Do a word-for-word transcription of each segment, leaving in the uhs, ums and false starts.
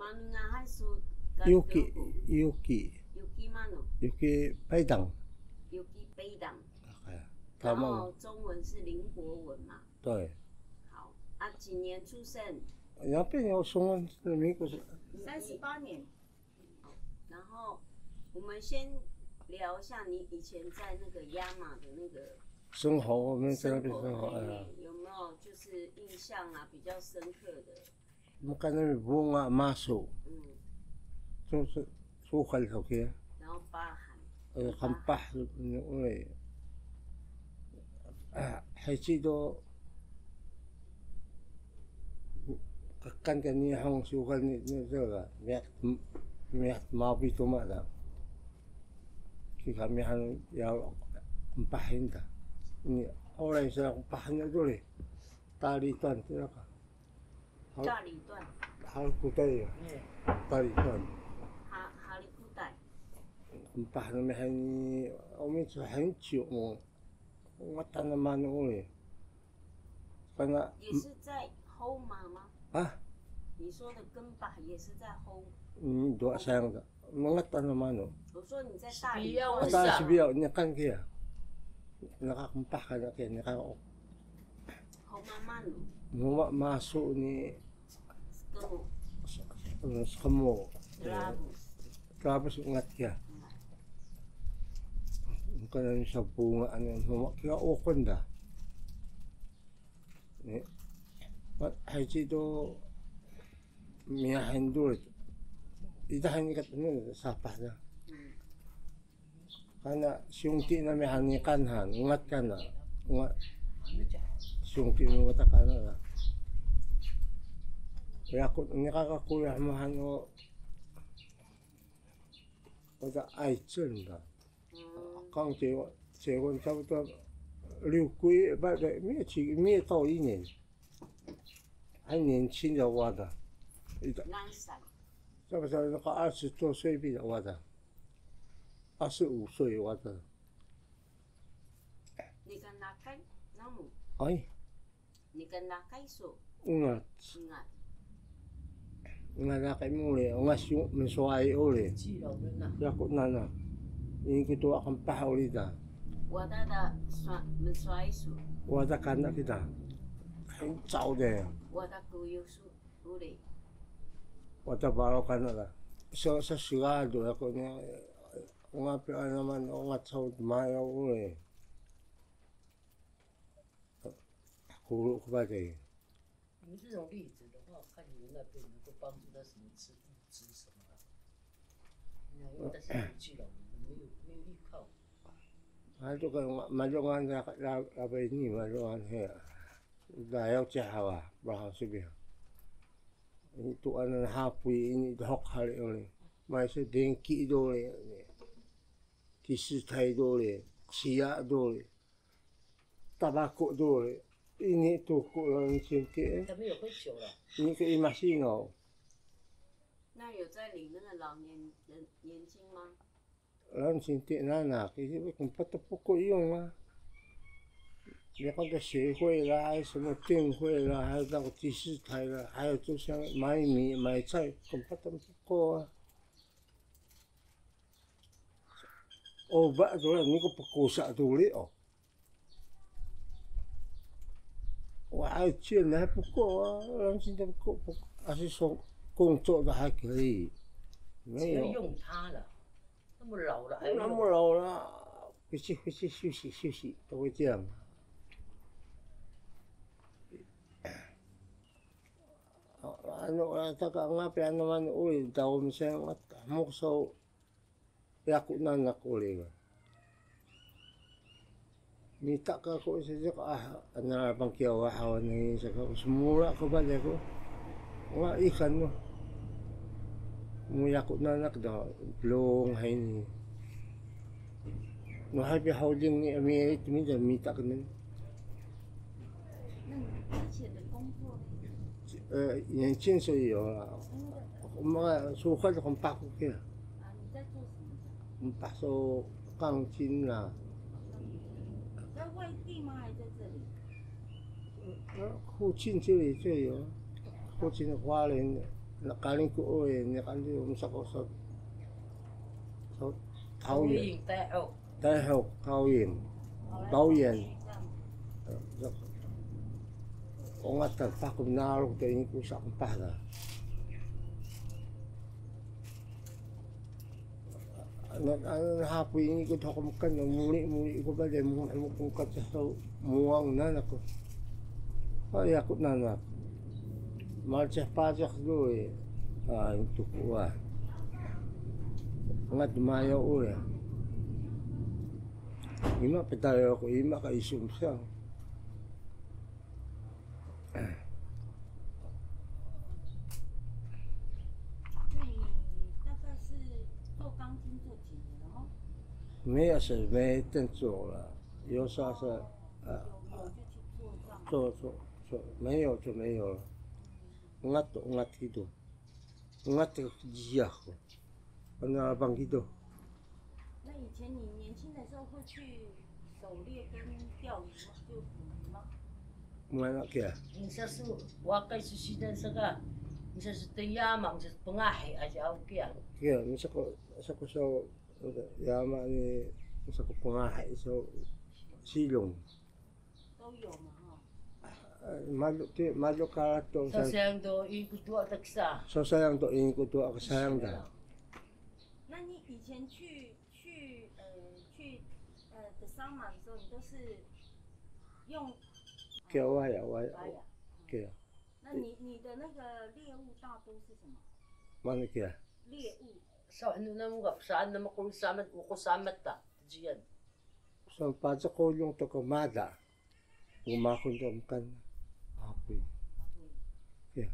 Manu ngahay su ka Yuki, Truku? Yuki. Yuki manu? Yuki Peydang. Yuki Peydang. Aka, 然后中文是林国文嘛。 Tamang. 对。好，啊，几年出生？ Yapi ni sungan ni ko. 三十八年。 然后我们先聊一下你以前在那个 Yama 的那个 生活，我们在那边生活，生活里面，哎。 有没有就是印象啊，比较深刻的？ Mkan nami bunga masu. 嗯。 Su, su, suxal su kiya. 然后 pahan. Eh, qmpah ni uri. Ah, hici do, kakan ka Nihon suxal ni, ni do ga, miyah, miyah mabi tuma da. Kika miyah ya qmpah hinda. Ni, uri sa qmpah ni duri. Tali tuan, tira ka. Hal-, 大理段。 Halikutai ya. 哎。 Tali tuan. Ha-, Halikutai. Qmpah nami hani, umi cu hancu mo. Ngata na manu uri. Kana 也是在 Houma 吗？ Ha? 你说的 qmpah 也是在 Houma？ Mm, dua sayang da. Mngata na manu. 我说你在大理段。 Ata sbiyaw, niqan kiya. Naka qmpah kana kiya, niqan o. Houma manu? Houma masu ni. Skmu. Mm, skmu. Trabus. Trabus ungat kiya. Mkan nami sa bunga ani, Houma kiya uqun da. Ni, ma-, hici do miyah hindu. Ida hani kat ni sapah da. Kana siyungti nami hani kan han, ungat kana. Ungat. Siyungti mi wata kana da. Yaku, ni kaka kuya mo han o, wata aicun da. 刚结婚，结婚差不多六个月，不，不，没有几，没有到一年，还年轻的娃的，一个， 何歳？ 差不多那个二十多岁的娃的，二十五岁娃的。 Niqan laqi namu? Ay. Niqan laqi su? Ungat. Ungat. Ungat laqi mu uri, ungat su-, mnswayi uri. Yaku nana. Ini ketua qmpah uri da. Wada da swa-, mnswayi su? Wada kana kida. Hincaw de. Wada kuyu su uri. Wada baro kana da. So, so sigado yaku ni, ungat pi ana man, ungat saw mayo uri. Kuru ku bale. 你们这种例子的话，看你们那边能够帮助他什么吃物资什么的。那因为他是独居老人，没有，没有依靠。 Ado ka ma-, malungan ra, ra, ra ba ini, malungan he. Dayaw ci hawa, baha sbiyaw. Ini tu ana hapuy ini dhok hari uri. Mai se dengki do uri. Tisitay do uri, qsiya do uri, tabako do uri, ini tuku langsing ke. 他们有喝酒了。 Ini ke ima singaw. 那有在领那个老年人年金吗？ Langsing ke nana, kisi be kmpat puku iyung ma. 你看这协会啦，还有什么电费啦，还有那个第四台啦，还有就像买米买菜，kmpat puku a. O ba do ni ko pkusa duri o. Wa ai cil na pko, langsing de pko, pko. Asi so 工作的还可以。没有。只要用它了，那么老了还用。那么老了，回去，回去休息，休息，都会这样。 Anu, taka ngapi anu manu uri, taw mseng, muk so, yaku nanak uri. Mita ka ko isa ka, ah, ana bang kiya wa hawa ni sa ka, smula ko bale ko. Wa ikan no. Mu yaku nanak da, blong hay ni. No hay pi hawling ni, ami, mi da, mita ka ni. 那你之前的工作呢？ 呃，眼镜是有了，嘛，手铐都很大个。啊，你在做什么的？ Mpah so 钢筋啦。在外地吗？还是在这里？呃，附近这里就有，附近的花莲的。Naqaring ku uri, niqan di msa ku so, so, Kaoying. Kaoying, Taeho. Taeho, Kaoying. Kaoying. Ungat ta paku mnarux ta ini ku sa ku paah da. Ana, ana hapu ini ku thok mkan, muri, muri ku bale mu, mu ku ka so muwang nanak ku. Ay, yaku nanak. Malceh paceh dui. Ah, itu ku wa. Ngat mayo uri. Ima petayo ku, ima ka isu msa. 所以你大概是做钢筋做几年了吗？没有，是没得做了，有啥事，呃，有有就去做这样。做做做，没有就没有了。Ungat, ungat gitu. Ungat jiyax ku. Ana abang gitu. 那以前你年轻的时候会去狩猎跟钓鱼吗？就捕鱼吗？ Mana kiya? Msa su waqay su sidan saka, msa su teyama, msa su pngahi aji aw kiya. Kiya, msa ku, msa ku so, yama ni, msa ku pngahi so silung. 都有嘛哈。 Eh, malu ti, malu kala to Sa sa, sayang do iku dua taksa. so sayang to ini ku to aku sayang da. 那你以前去去呃去呃的桑马的时候，你都是用 Kiya waya, waya. 白呀？ Kiya. 那你你的那个猎物大多是什么？ Mana kiya? 猎物 Sa hnu namu ga psaan namu qul samat, uqus samat ta tjiyan. Sampacaq qulung to ka mada. Ngumahun to mkan. Api. Kiya.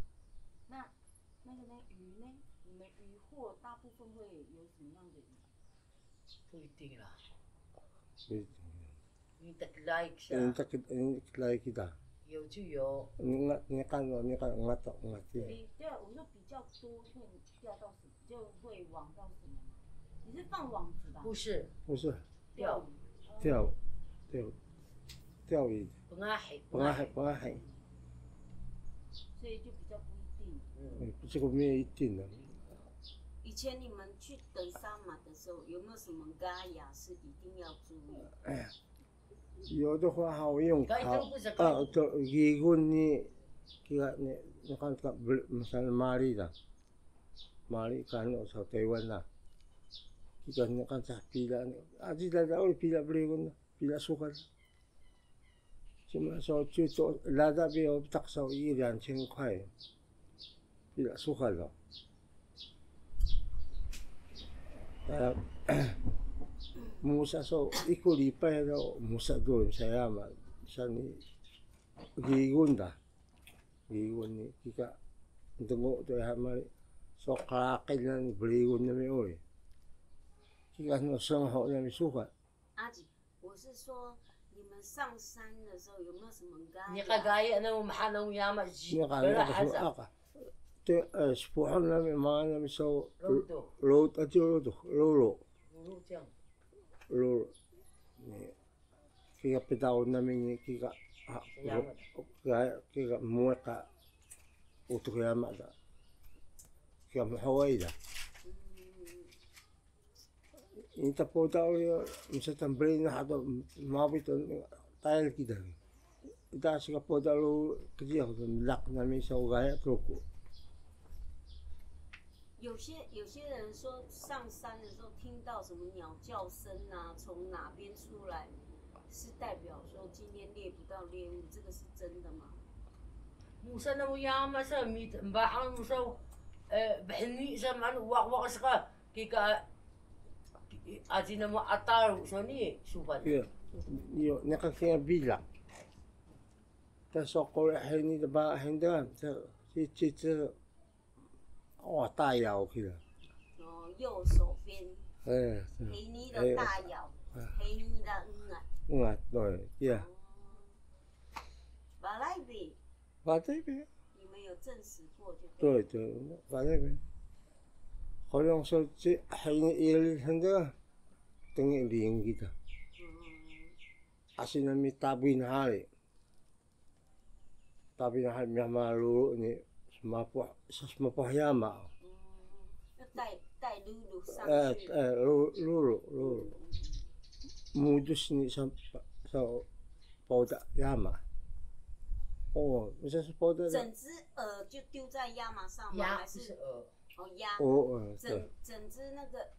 那那个呢鱼呢？你们渔获大部分会有什么样的鱼？ 不一定啦。 Ini Ini taklay sa. tak, ini taklay kita. 有就有。 Ini ngat, ini kan, ini kan ngat, ngat ya. 比对啊，我说比较多会钓到什么，就会网到什么嘛？你是放网子吧？不是，不是，钓鱼，钓，钓，钓鱼， pengahi, pengahi, pengahi. 所以就比较不一定。 Eh, cukup ini itin lah. 以前你们去登山嘛的时候，有没有什么gaya是一定要注意？ Yodo ko ha uyung Kaya ka, ko sa kaya. Ah, to gigun ni, kiya ni, niqan ka, misalnya mari da. Mari kano sa Taiwan da. Kiya niqan sa pila ni. Aji da da uri pila brigun da, pila suxal. Cuma so cuto lada bi o tak so i 两千块. Pila suxal do. Musa so iku lipay do musa do saya ma sani gigun da. Gigun ni kika dengo do ya mari so qlaqil nami brigun nami uri. Kika no sngho nami suxal. 阿吉，我是说你们上山的时候有没有什么gaya？ Niqa gaya na mha na yama ji. Niqa Bala niqa haza. Aka. Te spuhun nami ma nami so Rodo. Rodo aji rodo. Roro. Roro cang. Roro. Ni kika pdaun nami ni kika Yama. Kika mueq ka utuk yama da. Kika mhawai da. Ini ta poda uri msa tambri na hado mabi to tayal kida. Ita sika poda uri kjiya hado mlaq nami so gaya truku. 有些有些人说上山的时候听到什么鸟叫声啊，从哪边出来，是代表说今天猎不到猎物，这个是真的吗？ Musa na mu yama sa mit mbahang musa bhni sa man waq waq ska kika aji na mu atar so ni suban. Iyo. Iyo, niqa kiya bila. Ta so quri hini da ba hini da. Ta si ci ci o tayaw kida. 哦，右手边 Eh. 黑泥的大咬，黑泥的嗯啊。 Nga to ya. 哦，巴莱比， Batay bi. 你们有证实过就对。 Tuwi, tuwi. Balay bi. Qolong so ci hini ili hini da. Tengi ling kita. 嗯， Asi nami tabuy na hari. Tabuy na hari miyah malu ni Smapuh, smapuh yama. 嗯，要带，带露露上去。哎，哎，露，露露，露露。嗯，嗯，嗯。Mudus ni sa, sa pauda yama. O, misa sa pauda. 整只鹅就丢在 yama 上吗？鸭，还是？不是鹅。哦，鸭。哦，哦，对。整，整只那个，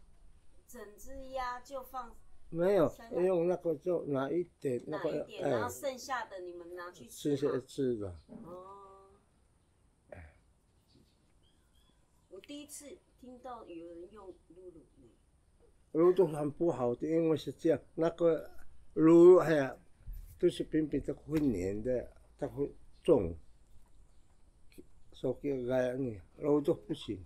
整只鸭就放山上。没有，用那个就拿一点，那个，拿一点，哎，然后剩下的你们拿去吃嘛。剩下吃的。哦。 我第一次听到有人用露露呢。Rudux han puhaw ti, 因为是这样，那个 rudux 还都是平平的，会黏的，它会重。手给改你，rudux 不行。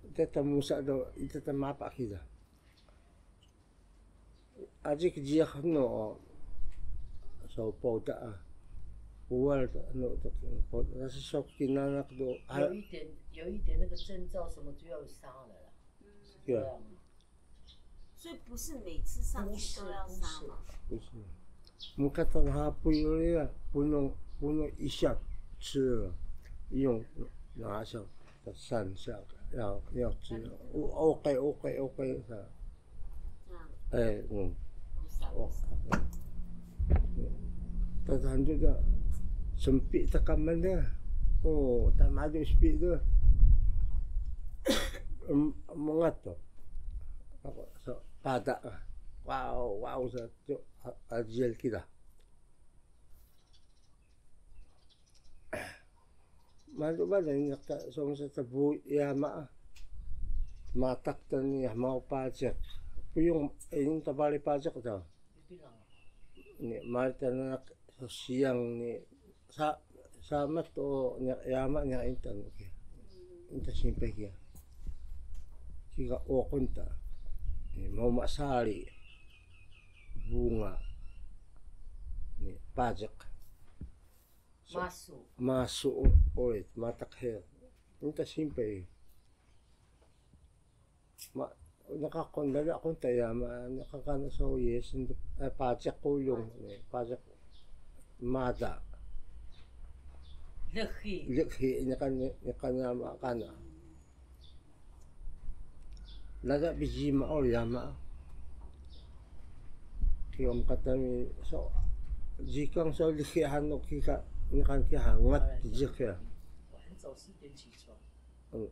Ita ta musa do, ita ta mapa kida. Aji ka jiyax hnu o so pauda a. Uwal ta hnu ta pauda. Nasi so kinanak do. 有一点，有一点那个症状什么就要杀了啦。嗯。 对啊。 这样。 所以不是每次上去都要杀吗？不是，不是。Mkatan hapuy uri ya, puno, puno isa 吃了，用拿下，三下，要，要吃。OK，OK，OK，是吧？这样。哎，嗯。不杀，不杀。Tahan juga sempit takaman dia. Oh, tak maju sempit tu. Em, mengatur. Apa, so, pada. Wow, wow, sa, tu, a-, ajil kita. Malu bale ni ka, so, sa tabu yama. Matak ta ni mau pajak. Puyung, eh, ini tabali pajak tu. Ni, mari ta nanaq siyang ni sa-, samat o ni yama ni intan ki. Intan simpay ki. Kika uqun ta. Ni, mama sari. Bunga. Ni, pajak. So, masu. Masu, o-, oi, matak he. Intan simpay. Ma, naka kon dada kon ta yama, naka kana so yes, eh, pajak kuyung, eh, pajak mada. Lexi. Lexi, naka, naka yama kana. Lada bijima o yama. Ki om katami so, jikang so lexi hanu kika, naka ki hangat jik ya. 我很早四点起床。嗯。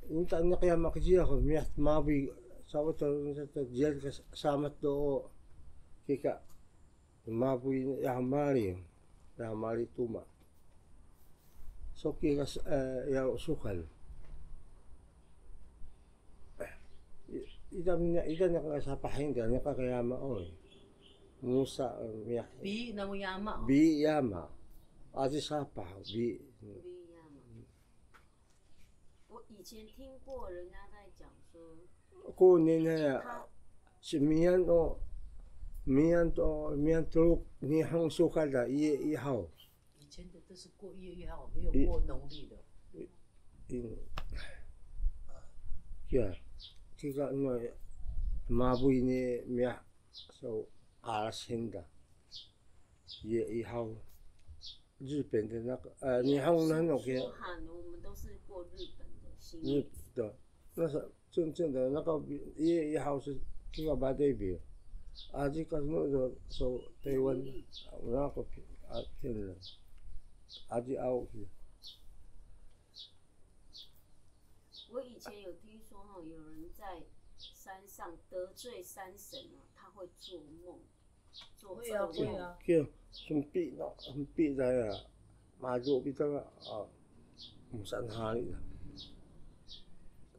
Intan niq yama kjiya ko miyah tmabuy, sawa ta, ta, ta, jiyax ka samat do kika tmabuy yax mali, yax mali tuma. So kika, eh, yaw suxan. I-, ida niq, ida niq ka sapah hini ka niq ka yama oi. Musa, eh, miyah. Bi namu yama. Bi yama. Aji sapah, bi. Bi yama. 我以前听过人家在讲说， Ko ni ne, 他 si miyan o, miyan to, miyan Teluk Nihong suxan da, iye ihaw. 以前的都是过一月一号，没有过农历的。I-, i-, ya, kika no, mabuy ni miyah, so, aras hinda. Iye ihaw. 日本的那个，呃，日本的那个，苏，苏杭，我们都是过日本的新历。日本的，那是真正的那个，也，也好是这个白带饼。啊，这个那个说台湾，那个骗，啊，骗人。啊，就熬去。我以前有听说哈，有人在山上得罪山神啊，他会做梦。 会啊，会啊。Kiya, sempit na, sempit da ya. Maju kita, ah, musa nhari da.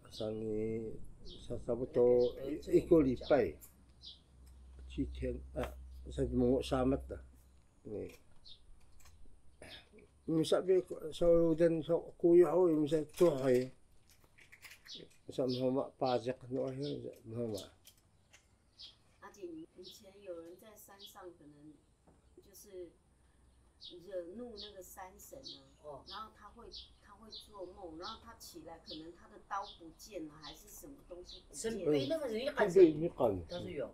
Sani, sa, sabuto, i-, iko lipay. Citen, ah, sa mungo samat da. Ni. Misa bi, so, dan, so, kuya ho, misa tuhay. Sa mhoma pajak no, mhoma. 而且以前有人在山上，可能就是惹怒那个山神啊，哦。然后他会，他会做梦，然后他起来，可能他的刀不见了，还是什么东西不见了。神秘那个人一看，他是有。